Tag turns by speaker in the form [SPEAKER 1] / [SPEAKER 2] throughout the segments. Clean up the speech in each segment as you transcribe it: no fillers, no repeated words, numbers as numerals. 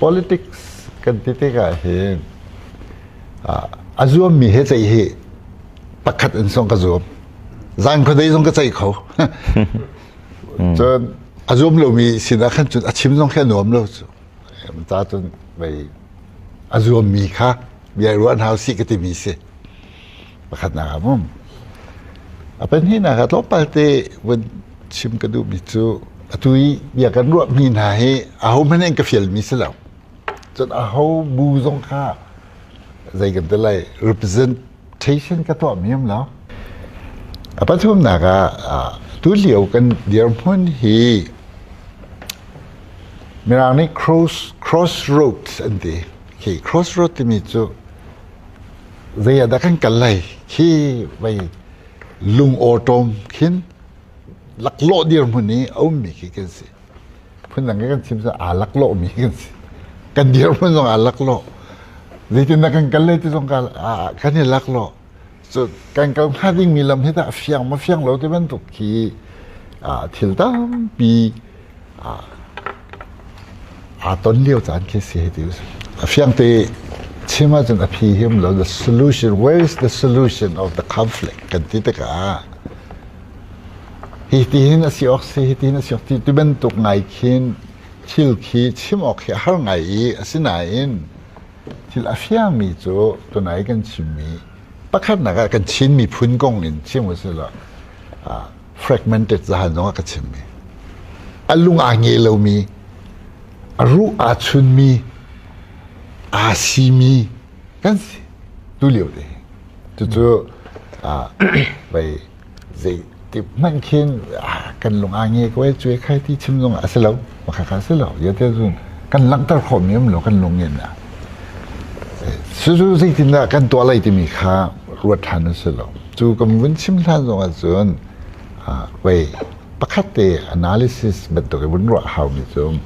[SPEAKER 1] Politics kan ti tikah hin a zuammi he ceih hi pakhat in song ka zuam. Zan khuadei zong ka ceih kho. Cun a zuam lomi sinah khan cun a chim zong khi a nuam lo cu. Ta cun vei a zuammi kha bia ruah hna usih ka timi si. Pakhatnak ah mum. A pahnihnak ah tlawmpal te vun chim ka duhmi cu atu i bia kan ruahmi hna hi ahohmanh in ka fialmi si lo. Cun aho bu zong kha zei kan ti lai representation ka tuahmi um lo. A pathumnak ah tu lio kan dirhmun hi Mirang nih crossroads an ti. Khi crossroad timi cu zei ah dah kan kal lai khi vei lung awṭawm khin laklawh dirhmun i a ummi khi kan si. Phundang kan chim cu aa laklawhmi kan si. Kan dirhmun zong aa laklawh. Zeitindah kan kal lai ti zong kan i laklawh. Cu kan kal hnga dingmi lam hi tah fiang ma fiang lo ti bantuk khi thil tampi aa ton lio caan khi si hei ti a fiang te chim ahcun a phi hi um lo. The solution, where is the solution of the conflict kan ti tikah hi ti hin a si awk si, hi ti hin a si awk ti ti bantuk ngai khin thil khi chim awk khi a har ngai i asinain thil a fiangmi cu tunai kan chimmi pakhatnak ah kan Chin miphun kong in chim usih law fragmented zahan zong ah ka chimmi a lung aa nge lomi, a ruh aa chunmi, aa simi kan si tu lio te. Cucu vei zei ti hmanh khin kan lung aa nge ko e cuai khai ti chim zong a si lo, makha kha si lo ya te cun kan langhter khawh mi um lo kan lung ngen na. Cucu zeitindah kan tuah lai timi kha ruat ṭhan a si lo. Cu kan vun chim hlan zong ahcun vei pakhat te analysis bantuk i vun ruah haumi cu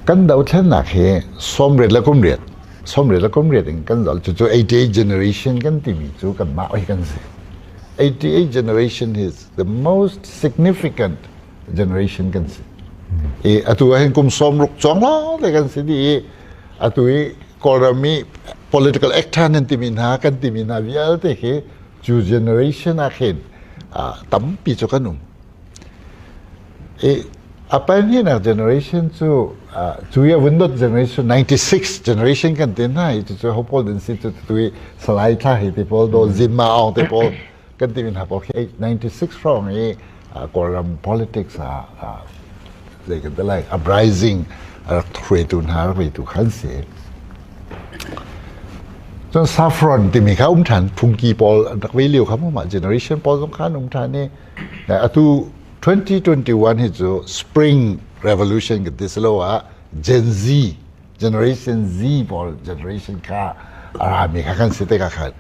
[SPEAKER 1] kan dothlennak hi 88 le kum riat, 88 le kum riat in kan zol. Cucu 88 generation kan timi cu kanmah hi kan si. 88 generation is the most significant generation kan si i atu ah hin kum 60 cawng lawng te kan si dih i atu i Kawlram i political actor nan timi hna, kan timi hna vialte khi cu generation ah khin tampi cu kan um i a pahnihnak generation cu cu i a vun dot generation, 96 generation kan ti hna i cucu ho pawl din si cu tu i Salai Thla Hei te pawl, Daw Zin Ma Aung te pawl kan timi hna pawl khi 96 hrawng i Kawlram politics ah zei kan ti lai, uprising a rak hruaitu hna, rak hruaitu khan si. Cun Saffron timi kha um ṭhan, phungki pawl an rak vei lio kha mu, mah generation pawl zong khan um ṭhan i atu 2021 hi cu Spring Revolution kan ti silo ah Gen Z, Generation Z pawl generation kha a rami kha kan si te ka khan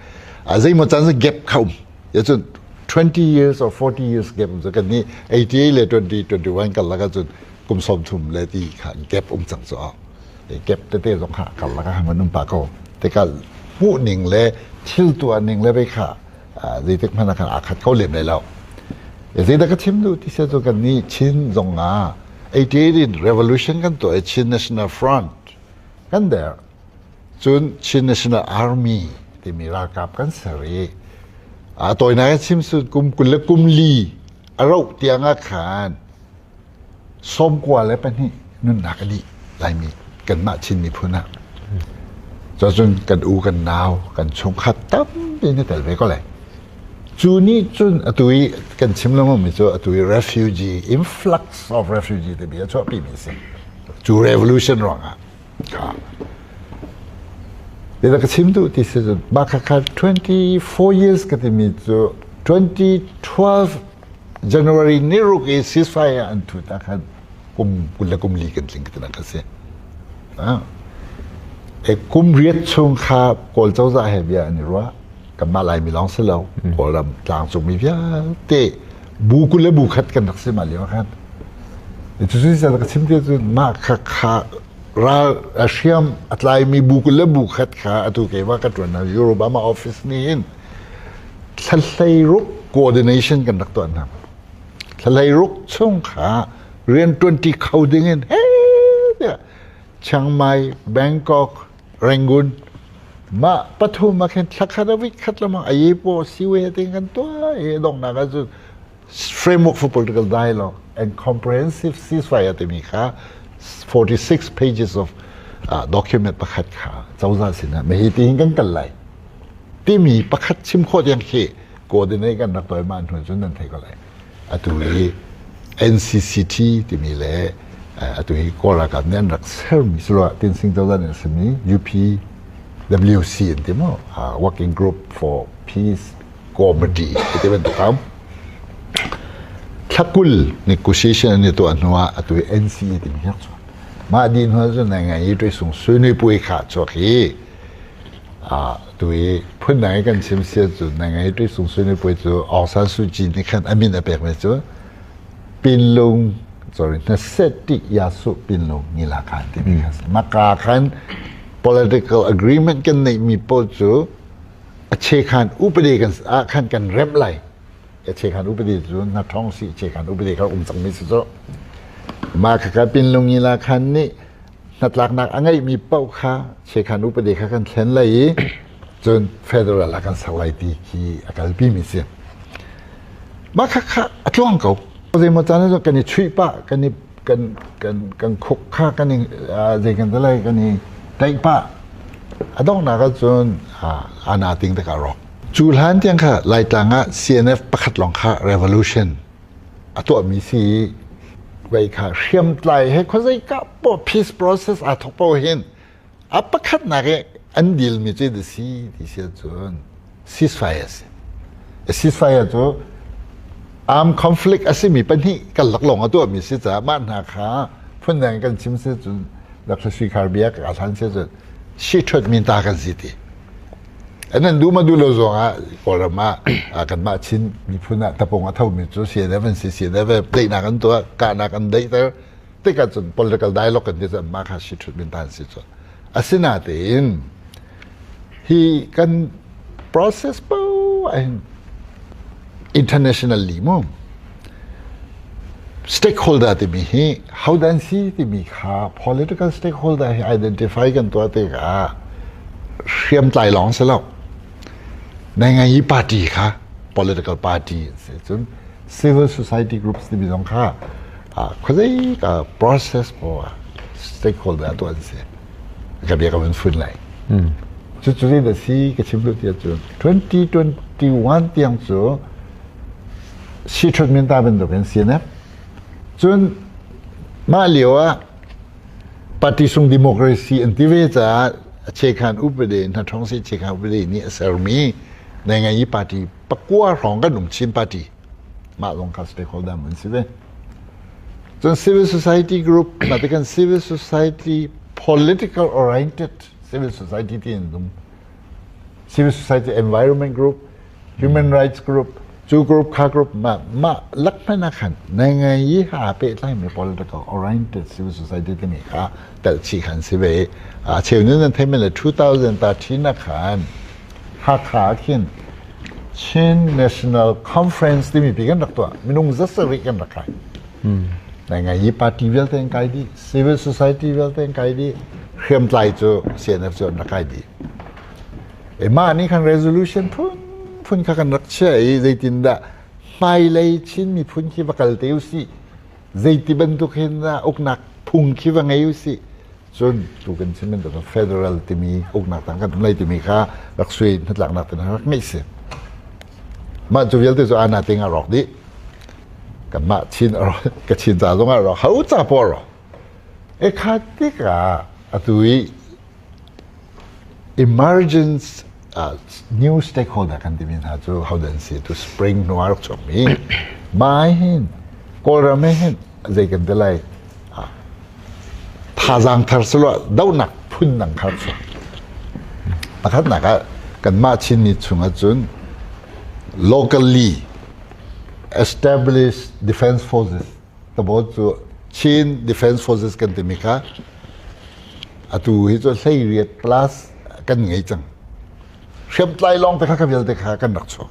[SPEAKER 1] zei maw caan gap kha um ya. Cun 20 years or 40 years gap um cu kan ni 88 le 2021 kan laka cun kum 30 le ti kha gap um cang cu gap tete zong kha kar laka han um pa ko te ka hmuh ning le thil tuah ning le ve kha zeitik hmanh ah khan aa khat kho lem lai lo. Zeidah ka chim duh ti sia cu kan nih Chin zong ah 88 in revolution kan tuah i Chin National Front kan der, cun Chin National Army timi ralkap kan ser i a tawinak in chim sun kum 24 a rauh tiang ah khan 92 nunnak a dih Laimi kanmah Chin miphun ah. Cun kan u, kan nau, kan chungkhat tampi na tel ve ko lai. Cu nih cun atu i kan chim lengmang mi cu atu i refugee influx of refugee timi a chuahpi mi si cu revolution ruangah. Ida ka chim duh ti si cun mah kha kha 24 years ka timi cu 2012 January ni ruk i ceasefire an thut ah khan kum 24 kan tling ka ka si. E kum riat chung kha Kawl cozah he bia an i ruah. Kanmah Laimi lawng si lo, Kawlram tlangcung mi vialte bu kul le bu khat kan rak si mah lio khan. Cucu ka chim ti cu mah kha kha ral a hriam a tlaimi bu kul le bu khat kha atu keimah ka ṭuan hna Obama office nih hin thla 16 coordination kan rak tuah hna. Thla 16 chung kha rian ṭuanṭi kho ding in he tiah. Chiang Mai, Bangkok, Rangoon mah pathum ah khin thlakhat a week khat lamang aye po siwe te kan tuah i donghnak ah cun framework for political dialogue and comprehensive ceasefire timi kha 46 pages of document pakhat kha cozah sinah mehi ti hin kan kal lai timi pakhat chim khawh tiang khi coordinate kan rak toi ma hnu cun nan thei ko lai. Atu hi NCCT timi le atu hi Kawl ralkap nih an rak sermi silo Tinsing cozah nih a simi UPWC an ti mu, Working Group for Peace Committee ti bantuk am thlakul negotiation an i tuah hnu ah atu hi NCE timi hi chuak. Mah dih hnu cun nai ngai i tuisung suinui puai kha chuak hi tu i phundang i kan chim si ahcun na ngei tu sung sui puai cu Aung San Suu Kyi nih khan a min a pekmi cu Pinlung, sorry, hnaset yasu Pinlung ngila khan timi kha si. Maka khan political agreement kan neihmi pawl cu a chekhan upade kan ah khan kan remh lai. A chekhan upade cu na thong si chekhan upade kha um cangmi si cu. Mah khaka Pinlung ngila khan nih hnatlaknak a ngeihmi paoh kha chekhan upadi kha kan thlen lai i cun federal ah kan ser lai ti khi a kalpi mi si. Mah kha kha a tluang ko. Zeimaw caan ah kan i chuih pah, kan i kan kan kan khuk kha kan i zei kan ti lai kan i tlaih pah. A donghnak ahcun ana ting tak a rawk. Cu hlan tiang kha Laitlang ah CNF pakhat lawng kha revolution a tuahmi si i vei kha hriamtlai he khuazei ka poh peace process aa thok poh hin a pakhatnak i an dealmi cu da si ti si ahcun ceasefire si. Ceasefire cu armed conflict a simi pahnih kan laklawng a tuahmi si caah mah hna kha phundang kan chim si cun Dr. Sui Khar bia ka hlan si cun si ṭhuat min ta kan si ti. Nan duh ma duh lo zong ah Kawlram ah kanmah Chin miphun ah tapung a thomi cu CNF an si. CNF daihnak an tuah, kahnak an daihter tikah cun political dialogue kan ti cun mah kha si ṭhut min ta an si cu. Asinatein hi kan process paoh ahhin internationally mu stakeholder timi hi hodah an si timi kha political stakeholder hi identify kan tuah tikah hriamtlai lawng si lo. Nai ngai i party kha political party an si. Cun civil society groups timi zong kha khuazei ka process poah stakeholder tuah an si. Ka bia ka van fun lai. Cucu zei dah si ka chim duh ti ahcun 2021 tiang cu si min ta bantukin CNF. Cun mah lio ah party sung democracy an ti ve caah a chekhan upade hna thong si chekhan upade nih a sermi nai ngai i party pakua hrawng kan um Chin party mah zong kha stakeholder an si ve. Cun civil society group mah ti kan civil society political oriented civil society ti an um. Civil society environment group, human rights group, cu group kha group mah mah lak hmanh ah khan nai ngai i ha pehtlaimi political oriented civil society timi kha telh chih khan si ve. A cheu nih nan theimi le 2013 ah khan Hakha ah khin Chin National Conference timi pi kan rak tuah. Minung 700 kan rak kai. Nai ngai i party vialte an kai dih, civil society vialte an kai dih, hriamtlai cu CNF cu an rak kai dih. E mah nih khan resolution phun phun kha kan rak chiah i zeitindah hmailei Chin miphun khi va kal te usih, zeiti bantuk hin dah uknak phung khi va ngei usih, cun tu kan chim bantuk federal timi uknak tang kan um lai timi kha rak sui hnatlaknak ten rak ngeih si. Mah cu vialte cu ana ting a rawk dih. Kanmah Chin ka Chin ca zong ah rawk, ho ca poah rawk. E kha tikah atu i emergence new stakeholder kan timi hna cu hodah an si? Tu spring hnu ah rak chuakmi mah hin Kawlram he hin zei kan ti lai, thazaang thar silo dohnak phun dang kha chuak. Pakhatnak ah kanmah Chinmi chung ahcun locally established defense forces tabo cu Chin Defense Forces kan timi kha atu hi cu 18 plus kan ngei cang. Hriamtlai lawng te kha ka vialte kha kan rak chuak.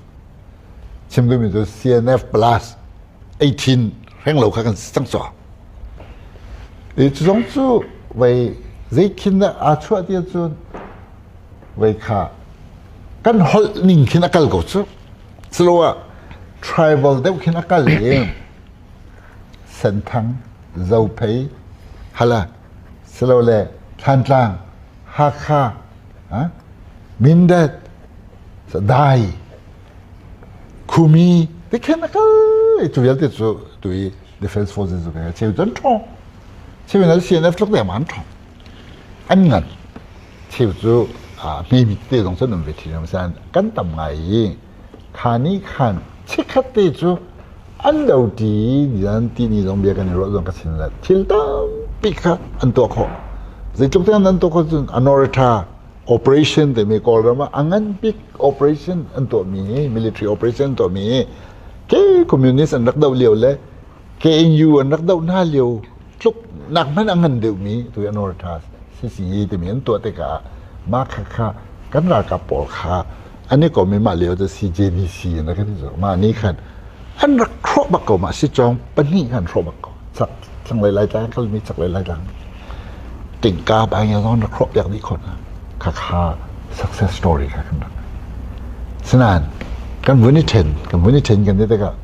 [SPEAKER 1] Chim duhmi cu CNF plus 18 hreng lo kha kan si cang caw. I cu zong cu vei Zeikhin dah aa chuah ti ahcun vei kha kan holh ning khin a kal ko cu. Culoah tribal deuh khin a kal i Senthang, Zophei, hala, silole Thlantlang, Hakha, Mindat, Dai, Khumi, ti khin a kal i cu vialte cu tu i Defense Forces cu kai cheu cu an ṭhawng. Cheu in CNF tluk deng an ṭhawng. An ngan. Cheu cu hmemi tete zong cu an um ve ṭhi lo. Kan tam ngai i kha nih khan chikkhat te cu an lo ṭi an ti ni zong bia kan i ruah zong ka chim le thil tampi kha an tuah khawh. Zeitluk tiang an tuah khawh cun Anorita operation timi Kawlram ah a ngan bik operation an tuahmi hi military operation an tuahmi hi ke communist an rak doh lio le KNU an rak doh hna lio tluk nak hmanh a ngan deuhmi tu Anorita CCA timi an tuah tikah mah kha kha kan ralkap pawl kha an i kom i mah lio cu CJDC an rak ti mah nih khan an rak hrawh bak ko mah sicawng pahnih khan hrawh bak ko chak thlanglei laitlang kalmi chaklei laitlang tingka bang ya zong rak hrawh piak dih khon kha kha success story kha kan rak sinain kan vun i then kan vun i then kan ti tikah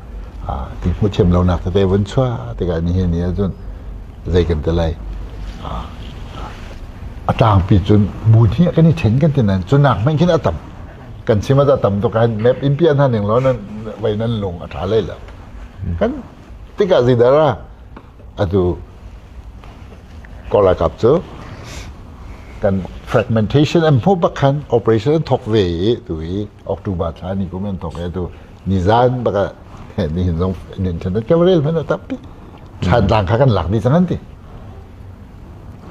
[SPEAKER 1] ti hmu thiam lo nak tete vun chua tikah ni hi ni ahcun zei kan ti lai a tlangpi cun bu hnih kan i then kan ti nain cu nak hmanh khin a tam kan chim a tam tuk han map in pian han ning lo nan vai nan lung a tha lai lo kan tikah zidara atu kawlakap cu kan fragmentation an hmuh bak khan operation an thok ve i tu hi October thla ni kum an thok e tu nizan baka ni hin zong internet ka rel hmanh a tampi Thlantlang kha kan lak dih cang an ti.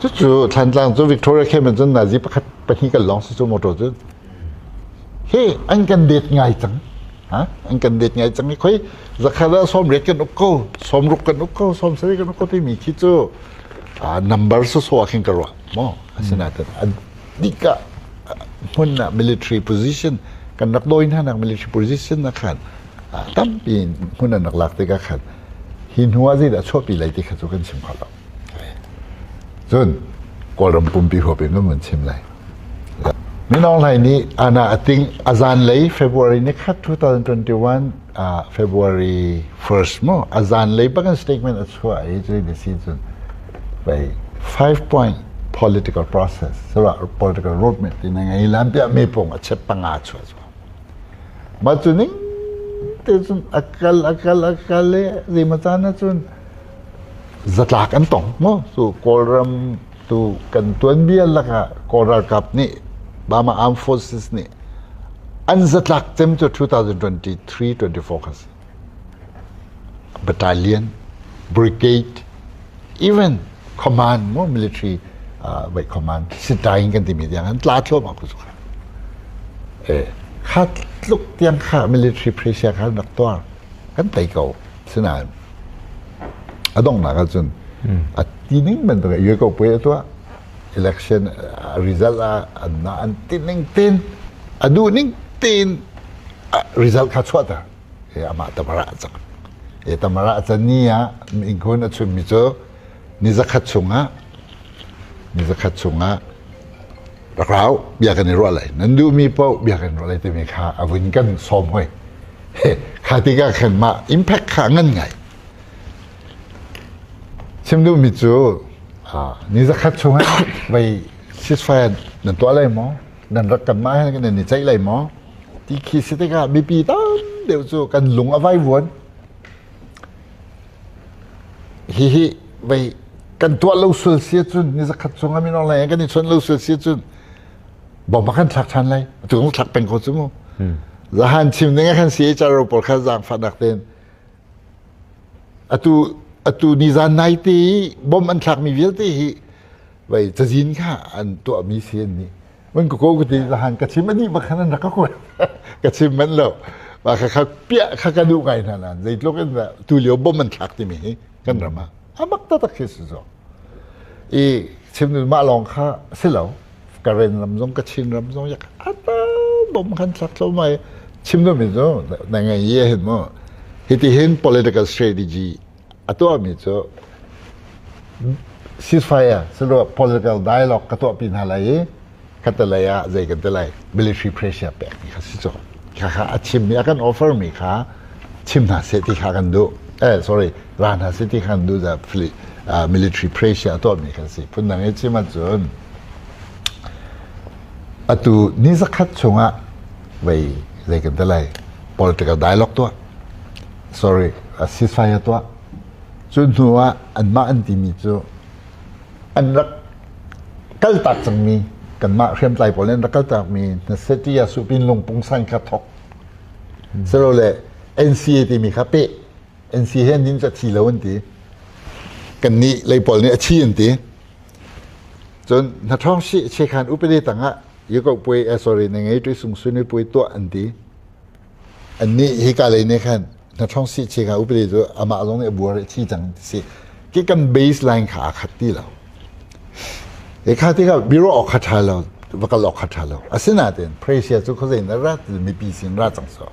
[SPEAKER 1] Cucu Thlantlang cu Victoria Camp in cun nazi pakhat pahnih kan lawng si cu motor cu. Hi an kan det ngai cang. Ha? An kan det ngai cang i khoi zakhat ah sawm riat kan uk ko, sawm ruk kan uk ko, sawm sarih kan uk ko timi khi cu number so so ah khin ka ruah. Mo asinain an dika hmun ah military position kan rak dawi hna nak military position na khan tampi hmun an rak lak tikah khan hi hnu ah zeidah chuahpi lai ti kha cu kan chim kho lo. Cun Kawlram pumpi huap in kan vun chim lai. Min Aung Hlaing nih ana a ting a zanlei February ni khat 2021 February 1st mo a zanlei bakin statement a chuah i cu ni si cun vai 5 point political process sura political roadmap ti na ngai lam pia me pong a chep panga chuah chu Mah cu ning te cun a kal a kal a kal i zeimaw caan ahcun zatlak an tong maw cu Kawlram tu kan tuanbia lakah Kawl ralkap nih Burma Armed Forces nih an zatlak cem cu 2023-24 kha si. Battalion, brigade, even command mo military wait command sitain kan timi tiang an tla thluahmah ko cu kha. Eh, kha tluk tiang kha military pressure kha rak tuar kan tei ko sinain a donghnak ahcun a ti ning bantuk yue ko puai a tuah election result ah an na an ti ning tin a duh ning tin result kha chuahter e amah tamara cang e tamara can ni ah ingkhun a chimmi cu ni zakhat chungah ni zakhat chungah rak rau bia kan i ruah lai nan duhmi paoh bia kan ruah lai timi kha a vun kan sawm hoi kha tikah khan mah impact kha ngan ngai chim duhmi cu ni zakhat chungah vei ceasefire nan tuah lai maw nan rak kan mah hin nan i ceih lai maw ti khi si tikah mipi tam deuh cu kan lung a vaivuan Hihi vei kan tuah lo sual si ahcun ni zakhat chung ah minung lei kan i chawnh lo sual si ahcun bom a kan thlak ṭhan lai. Atu kan thlak peng ko cu mu. Zahan chim ding ah khan CHRO pawl kha zaangfahnak tein atu atu nizan nai te i bom an thlakmi vialte hi vei cazin kha an tuahmi si an nih. Mun ka ko ka ti zahan ka chim ani bak khan an rak ka kuat ka chim man lo ma kha kha pia kha ka duh ngai hna nan zeitluk in dah tu lio bom an thlak timi hi kan ram ah amak taktak khi si zo i chim nu mah lawng kha si lo Karen ram zong Kachin ram zong yak ata bom kan thlak tlo mai chim nu mi zo na ngai ye hin mo hiti hin political strategy a tuahmi cu Ceasefire silo political dialogue ka tuahpi hna lai i khatalei ah zei kan ti lai, military pressure pek mi kha si cu. Kha kha a chim mi, a kan offer mi kha chim hna seh ti kha kan duh. Eh, sorry, ra hna seh ti kha kan duh za military pressure a tuah mi kha si. Phundang i chim ahcun atu ni zakhat chungah vei zei kan ti lai, political dialogue tuah, sorry, ceasefire tuah. Cu hnu ah anmah an timi cu an rak kaltak cangmi, kanmah hriamtlai pawl nih an rak kaltakmi Hnasetia Supin lungpungsan kha thok silole NCA timi kha peh. NCA he nin cu a thi lo an ti, kannih lei pawl nih a thi an ti. Cun hnathawng si chekhan upade tangah yukok puai, eh, sorry, na ngei tui sung suni puai tuah an ti. Annih hika lei nih khan hnaṭhawng sih chekha upadi cu amah zong nih a buar i a thi cang ti si. Khi kan baseline kha aa khat ti lo. E kha tikah bureau awk kha ṭha lo, va kal awk kha ṭha lo. Asinain pressure cu khuazei in a rat, mipi sin ra cang sawh.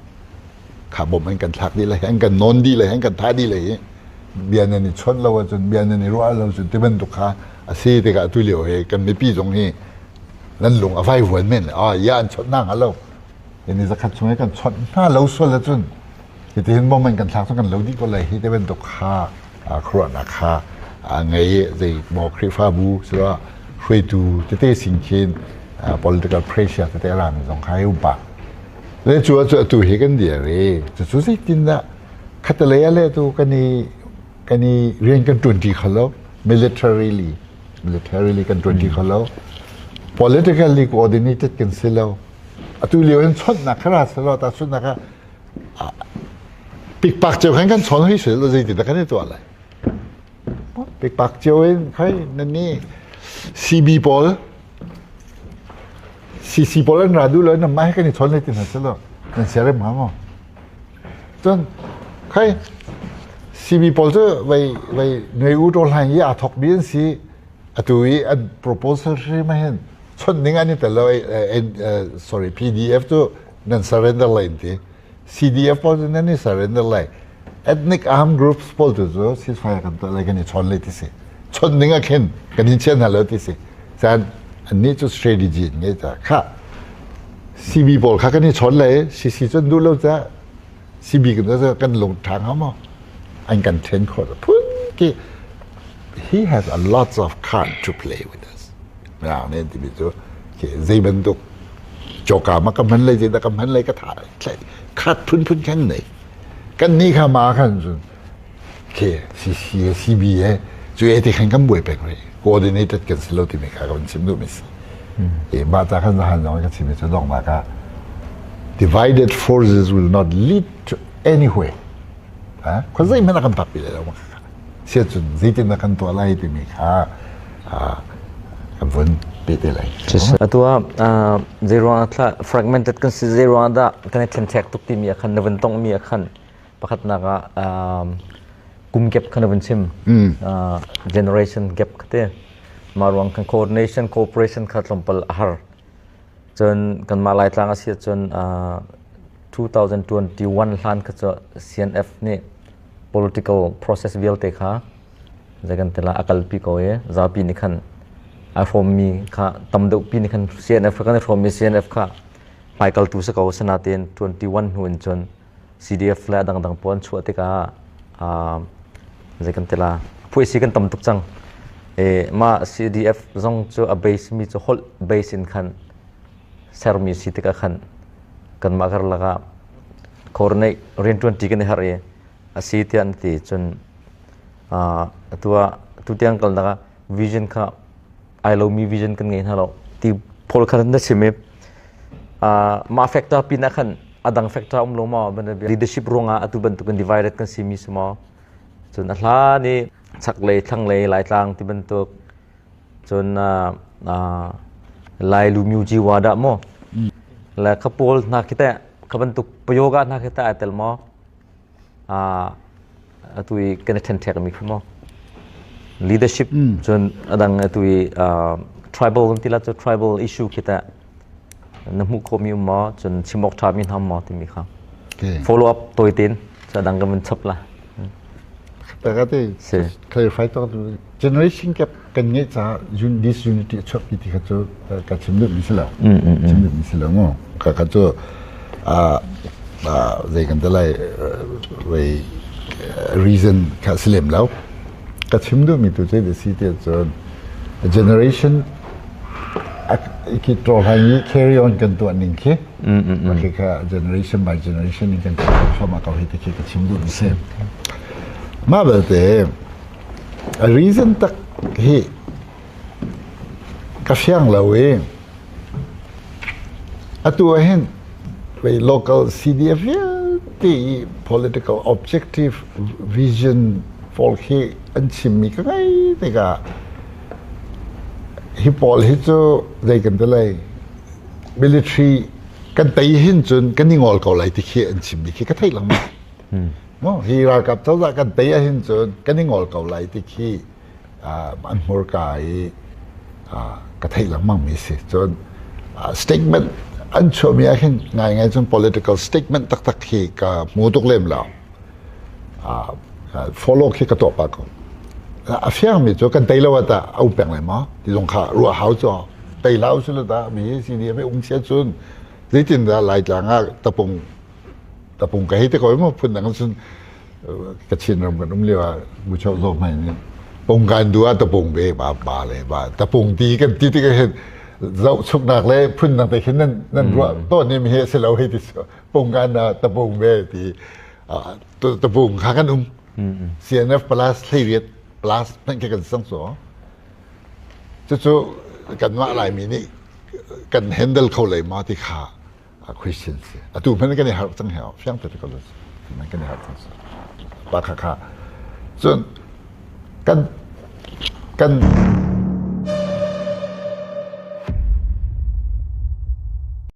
[SPEAKER 1] Kha bom an kan thlak dih lai, an kan nawn dih lai, an kan thah dih lai i bia nan i chawnh lo ahcun, bia nan i ruah lo cun ti bantuk kha a si tikah atu lio hi kan mipi zong hi nan lung a vaivuan men le ah ya an chawnh hna hnga lo. Ni zakhat chung i kan chawnh hna lo sual ahcun hitihin bom in kan thlak cu kan lo dih ko lai hi ti bantuk kha khuaruahnak kha ngei. Zei maw Khrihfabu siloah hruaitu tete sin khin political pressure tete a rami zong kha i um pah le cu cu atu hi kan dir i cucu zeitindah khatalei ah le tu kan i rian kan ṭuanṭi kho lo, militarily kan ṭuanṭi kho lo, politically coordinated kan si lo. Atu lio in chawnhnak kha ra selaw, ta chunnak ah pikpak cio khan kan chawn hoi sel lo, zeitin dah kan i tuah lai? Pikpak cio in khai nan nih CB pawl, CC pawl an ra duh lo, nan mah he kan i chawn lai ti hna selaw, nan siarem hnga maw? Cun khai CB pawl cu vei vei nuai u to hlaing i aa thok mi an si. Atu i an proposal hrim ah hin chawnh ding an i tel lo. Sorry, PDF cu nan surrender lai an ti, CDF pawl cu nan i surrender lai, ethnic armed groups pawl tu cu ceasefire kan tuah lai, kan i chawn lai ti si. Chawnh ding ah khin kan in chia hna lo ti si. Caan annih cu strategy an ngei ta kha. CB pawl kha kan i chawn lai, CC cu an duh lo ca CB kan kan lung ṭha hnga maw? An kan ṭhen khawh phun ki. He has a lot of card to play with us. Mirang nih an timi cu zei bantuk coka ma ka hman lai, zei dah ka hman lai, ka tha khat phunphun khan nei. Kan ni kha ma khan cun ke CC CB he cu e ti khan kan buai peng rih, coordinated kan si lo timi kha kan chim duh mi si. E mah ta khan zahan zong kan chim mi cu donghnak ah divided forces will not lead to anywhere. Ha, khuazei hmanh a kan phak pi lai lo. Siacun zeitin dah kan tuah lai timi kha kan vun pe te lai.
[SPEAKER 2] Atu ah zeiruang ah fragmented kan si, zeiruang dah kan i ṭhenṭhek tuk timi ah khan na vun tongmi ah khan pakhatnak ah kum gap kha na vun chim, generation gap kha te. Mah ruang kan coordination, cooperation kha tlawmpal a har. Cun kanmah Laitlang a si ahcun 2021 hlan kha cu CNF nih political process vialte kha zei kan ti la, a kalpi ko i zapi nih khan a hrawmmi kha tam deuhpi nih khan CNF kha kan i hrawmmi CNF kha hmaikaltu si ko. Asinain 21 hnu in cun CDF le a dangdang pawl an chuah tikah zei kan ti la, phuaisi kan tam tuk cang. E, mah CDF zong cu a base mi cu holh base in khan sermi si tikah khan kanmah karlak ah coordinate rianṭuanṭi kan i harh i a si tiah an ti. Cun atu ah tutiang kalnak ah vision kha ai lomi vision kan ngei hna lo ti pawl kha na chim i mah factor pin ah khan a dang factor um lo maw? Leadership ruangah atu bantukin divided kan si mi si maw? Cun a hlan i chaklei, thlanglei Laitlang ti bantuk, cun Lai lu Myuji wa dah maw le kha pawl hna khi teh, kha bantuk payoga hna khi teh ai tel maw? Atu i kan i ṭhenṭhek mi kha maw leadership, cun adang atu i tribal kan ti la cu, tribal issue khi teh na hmuh khawhmi um maw? Cun chim awk ṭha mi hna um maw timi kha follow up tawi tein cu adang kan vun chap la.
[SPEAKER 1] Taka te clarify to generation gap kan ngeih caah disunity a chuakpi ti kha cu ka chim duhmi si lo. Chim duhmi si lo mu. Ka kha cu zei kan ti lai wei reason kha si lem lo. Ka chim duhmi tu cu si ti cun generation khi ṭawlhai i carry on kan tuah ning khi khi kha generation by generation in kan thluahmah ko hi ti khi ka chim duhmi si. Mah belte A reason tak hi ka fiang lo i atu ah hin vei local CDF vialte i political objective vision pawl khi an chimmi ka ngei tikah hi pawl hi cu zei kan ti lai military kan tei hin cun kan i ngol ko lai ti khi an chimmi khi ka theih lengmang. Maw hi ralkap cozah kan tei ahhin cun kan i ngol ko lai ti khi an hmurka i ka theih lengmang mi si. Cun statement an chuahmi ahhin ngaingai cun political statement taktak khi ka hmu tuk lem lo. Follow khi ka tuah pah ko. A fiangmi cu kan tei lo ah tah a um peng lai maw? Ti zong kha ruah hau cu. Tei hlah usih law tah mi CDF um sia cun zeitindah Laitlang ah tapung tapung ka hei te ko maw phun dang cun Kachin ram kan um lio ah bucho zo mai nih pung kan du ah tapung be ba ba le ba tapung ti kan ti ti ka hin zoh chuknak le phun dang te khin nan nan ruah to ni mi he si lo hei ti pung kan na tapung be ti tapung kha kan um CNF plus hleiriat plus hmanh khi kan sang so cucu kanmah Laimi nih kan handle kho lei ma ti kha Christian si. Atu hmanh kan i harh cang heo. Fiang te ko kan i harh cang. Pa kha kha. Cun kan kan.